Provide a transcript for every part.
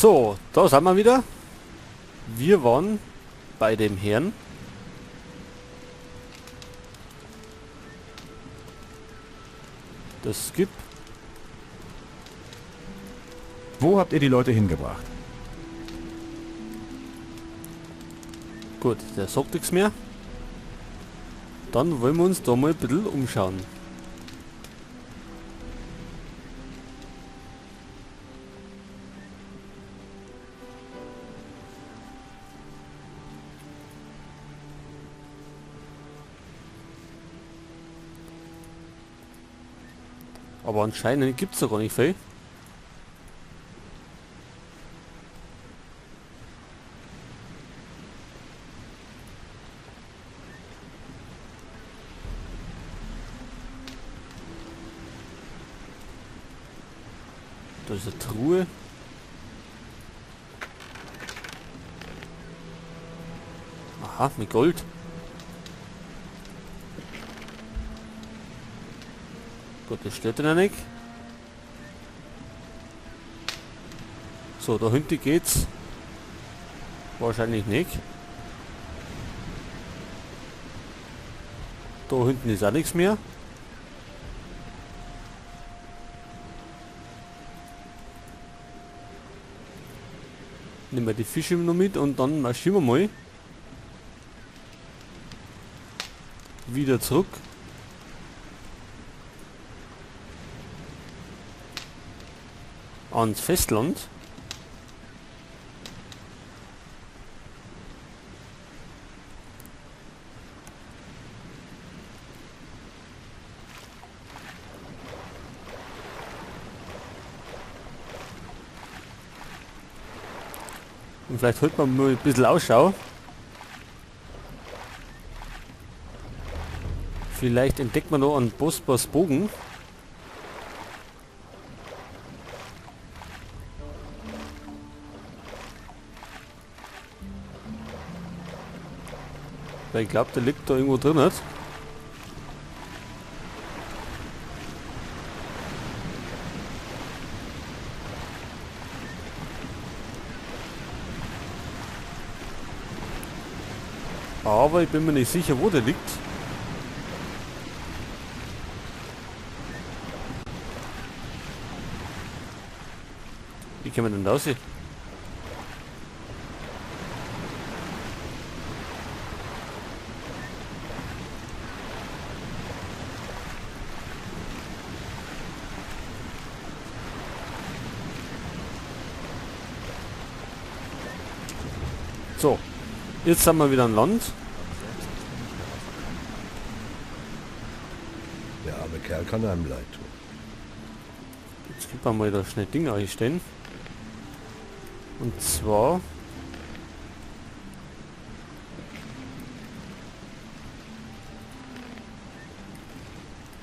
So, da sind wir wieder. Wir waren bei dem Herrn. Das gibt. Wo habt ihr die Leute hingebracht? Gut, der sagt nichts mehr. Dann wollen wir uns da mal ein bisschen umschauen. Aber anscheinend gibt's da gar nicht viel. Da ist eine Truhe. Aha, mit Gold. Gut, das steht ja nicht. So, da hinten geht's wahrscheinlich nicht. Da hinten ist auch nichts mehr. Nehmen wir die Fische noch mit und dann marschieren wir mal wieder zurück. Ans Festland. Und vielleicht holt man mal ein bisschen Ausschau. Vielleicht entdeckt man noch einen Bospers Bogen. Weil ich glaub, der liegt da irgendwo drin, nicht? Aber ich bin mir nicht sicher, wo der liegt. Wie kann man denn da aussehen? So, jetzt haben wir wieder ein Land. Der arme Kerl kann einem leid tun. Jetzt gibt man mal da schnell Dinge einstellen. Und zwar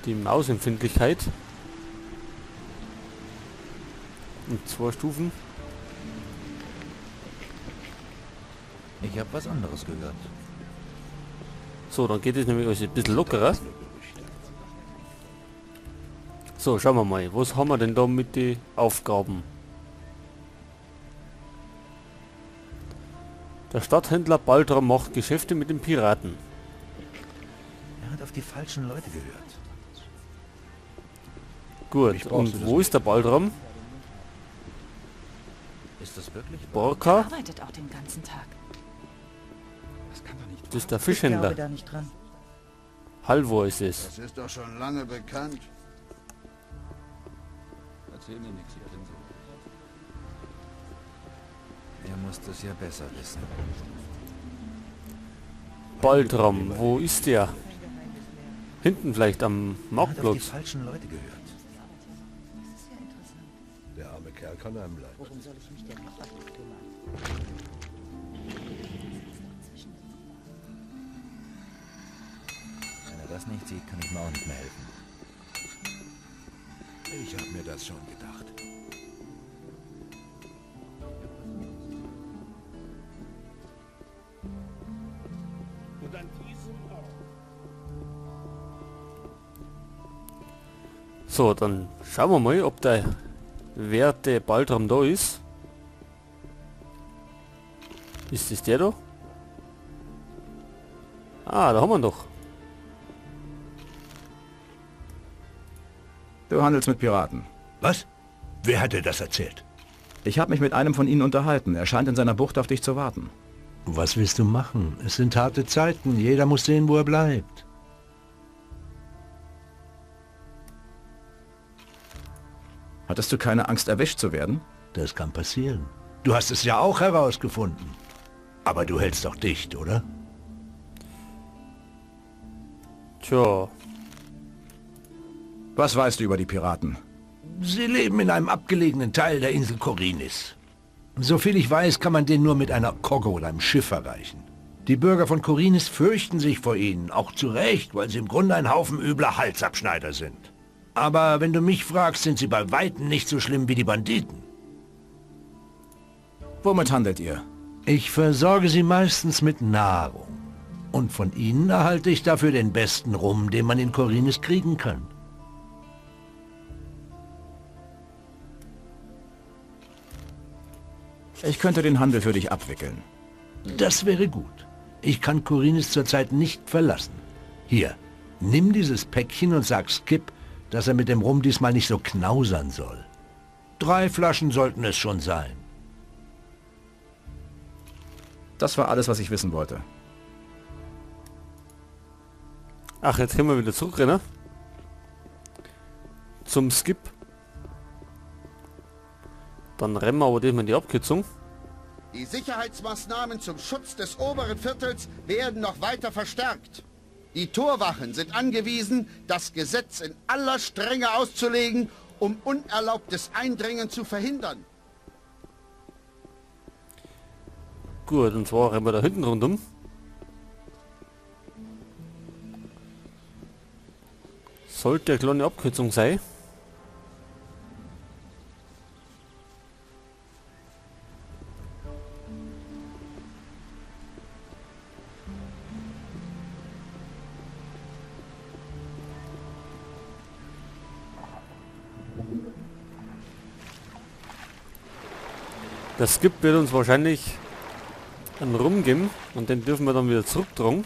die Mausempfindlichkeit. Und 2 Stufen. Ich hab was anderes gehört. So, dann geht es nämlich alles ein bisschen lockerer. So, schauen wir mal. Was haben wir denn da mit den Aufgaben? Der Stadthändler Baltram macht Geschäfte mit den Piraten. Er hat auf die falschen Leute gehört. Gut, Ich brauch's und das wo nicht. ist der Baltram? Ist das wirklich wahr? Borka? Er arbeitet auch den ganzen Tag. Das kann doch nicht Das ist der Ich Fischhändler. glaube da nicht dran. Halvor ist es. Das ist doch schon lange bekannt. Erzähl mir nichts, ich bin so. Er muss das ja besser wissen. Baltram, wo ist der? Hinten vielleicht am Er hat auf die Marktplatz. falschen Leute gehört. Der arme Kerl kann einem leid tun. Worum soll ich mich denn noch weiter kümmern? Wenn er das nicht sieht, kann ich mir auch nicht mehr helfen. Ich hab mir das schon gedacht. Und an diesem Ort. So, dann schauen wir mal, ob der werte Baltram da ist. Ist das der da? Ah, da haben wir ihn doch. Du handelst mit Piraten. Was? Wer hat dir das erzählt? Ich habe mich mit einem von ihnen unterhalten. Er scheint in seiner Bucht auf dich zu warten. Was willst du machen? Es sind harte Zeiten. Jeder muss sehen, wo er bleibt. Hattest du keine Angst, erwischt zu werden? Das kann passieren. Du hast es ja auch herausgefunden. Aber du hältst doch dicht, oder? Tja. Was weißt du über die Piraten? Sie leben in einem abgelegenen Teil der Insel Khorinis. Soviel ich weiß, kann man den nur mit einer Kogge oder einem Schiff erreichen. Die Bürger von Khorinis fürchten sich vor ihnen, auch zu Recht, weil sie im Grunde ein Haufen übler Halsabschneider sind. Aber wenn du mich fragst, sind sie bei Weitem nicht so schlimm wie die Banditen. Womit handelt ihr? Ich versorge sie meistens mit Nahrung. Und von ihnen erhalte ich dafür den besten Rum, den man in Khorinis kriegen kann. Ich könnte den Handel für dich abwickeln. Das wäre gut. Ich kann Khorinis zurzeit nicht verlassen. Hier, nimm dieses Päckchen und sag Skip, dass er mit dem Rum diesmal nicht so knausern soll. 3 Flaschen sollten es schon sein. Das war alles, was ich wissen wollte. Ach, jetzt können wir wieder zurückrennen. Zum Skip. Dann rennen wir aber diesmal die Abkürzung. Die Sicherheitsmaßnahmen zum Schutz des oberen Viertels werden noch weiter verstärkt. Die Torwachen sind angewiesen, das Gesetz in aller Strenge auszulegen, um unerlaubtes Eindringen zu verhindern. Gut, und zwar rennen wir da hinten rundum. Sollte eine kleine Abkürzung sein. Das Skip wird uns wahrscheinlich einen Rum geben und den dürfen wir dann wieder zurücktragen.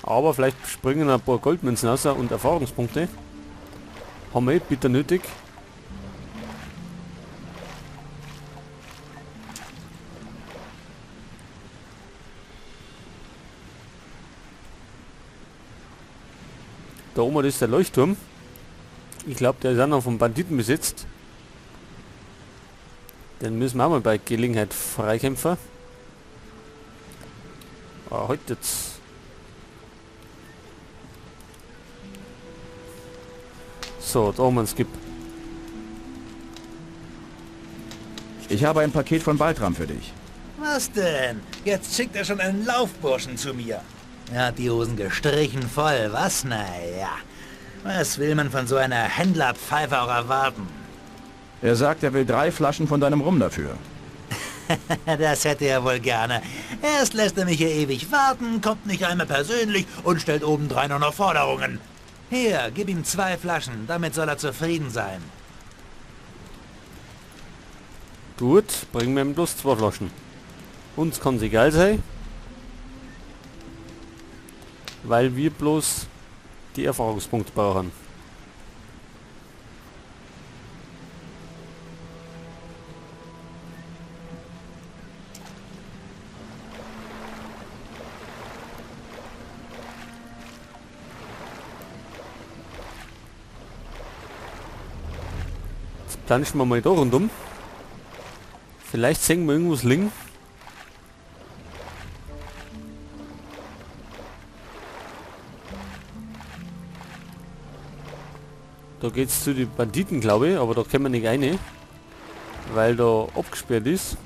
Aber vielleicht springen ein paar Goldmünzen raus und Erfahrungspunkte. Haben wir eh bitter nötig. Da oben ist der Leuchtturm. Ich glaub, der ist auch noch vom Banditen besetzt. Den müssen wir auch mal bei Gelegenheit freikämpfen. Ah, heute jetzt. So, da haben wir einen Skip. Ich habe ein Paket von Baltram für dich. Was denn? Jetzt schickt er schon einen Laufburschen zu mir. Er hat die Hosen gestrichen voll, was? Naja. Was will man von so einer Händlerpfeife auch erwarten? Er sagt, er will 3 Flaschen von deinem Rum dafür. Das hätte er wohl gerne. Erst lässt er mich hier ewig warten, kommt nicht einmal persönlich und stellt obendrein auch noch Forderungen. Hier, gib ihm 2 Flaschen, damit soll er zufrieden sein. Gut, bringen wir ihm bloß 2 Flaschen. Uns kann's egal sein, weil wir bloß die Erfahrungspunkte brauchen. Jetzt planschen wir mal da rundum. Vielleicht sehen wir irgendwas liegen. Da geht's zu den Banditen, glaube ich, aber da können wir nicht rein, weil da abgesperrt ist.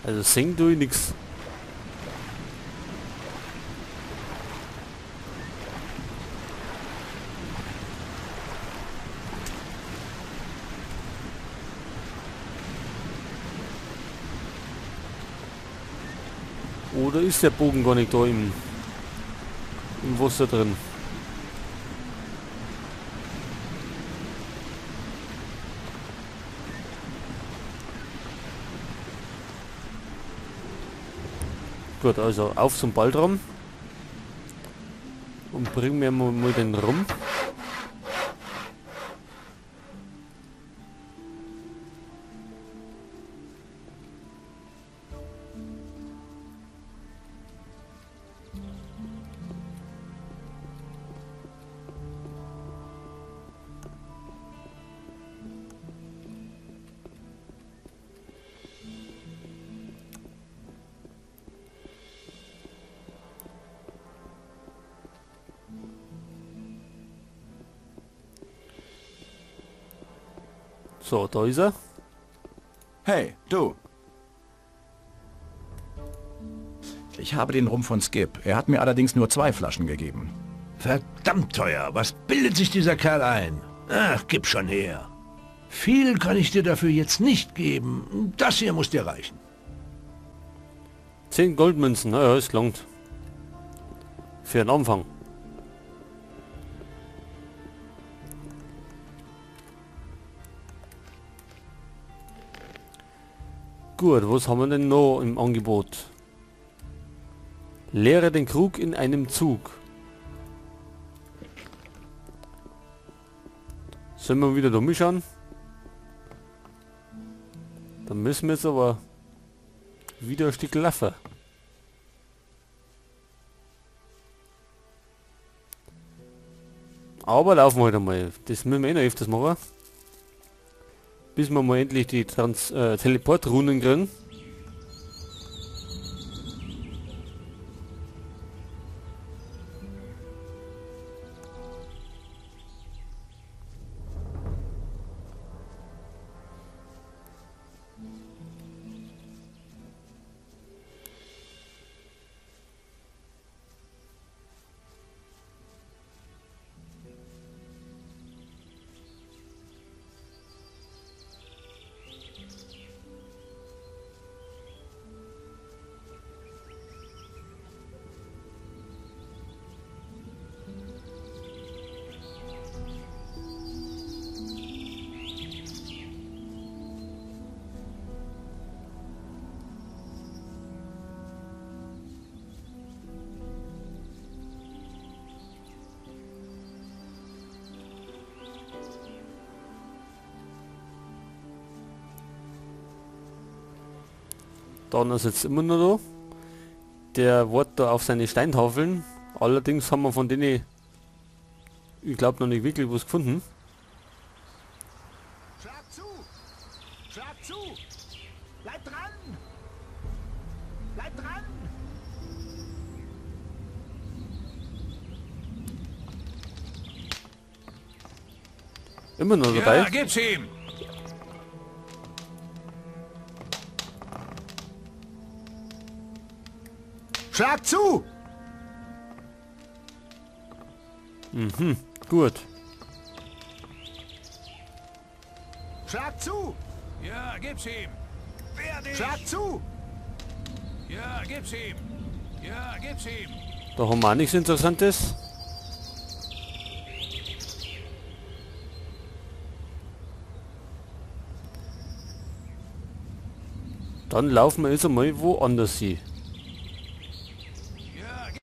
Also singen tue ich nix. Oder ist der Bogen gar nicht da im Wasser drin? Gut, also auf zum Baltram. Und bringen wir mal den Rum. So, da ist er. Hey, du. Ich habe den Rum von Skip. Er hat mir allerdings nur 2 Flaschen gegeben. Verdammt teuer. Was bildet sich dieser Kerl ein? Ach, gib schon her. Viel kann ich dir dafür jetzt nicht geben. Das hier muss dir reichen. 10 Goldmünzen. Naja, es langt. Für den Anfang. Gut, was haben wir denn noch im Angebot? Leere den Krug in einem Zug. Sollen wir wieder da mitschauen? Dann müssen wir jetzt aber wieder ein Stück laufen. Aber laufen wir halt einmal. Das müssen wir eh noch öfters machen. Bis wir mal endlich die Teleport-Runen kriegen. Dann ist jetzt immer noch da. Der wartet da auf seine Steintafeln. Allerdings haben wir von denen, ich glaub, noch nicht wirklich was gefunden. Schlag zu! Schlag zu! Bleib dran! Bleib dran! Immer noch dabei. Ja, gib's ihm! Schlag zu! Mhm, gut. Schlag zu! Ja, gib's ihm! Wehr dich! Schlag zu! Ja, gib's ihm! Ja, gib's ihm! Da haben wir auch nichts Interessantes. Dann laufen wir jetzt einmal woanders hin.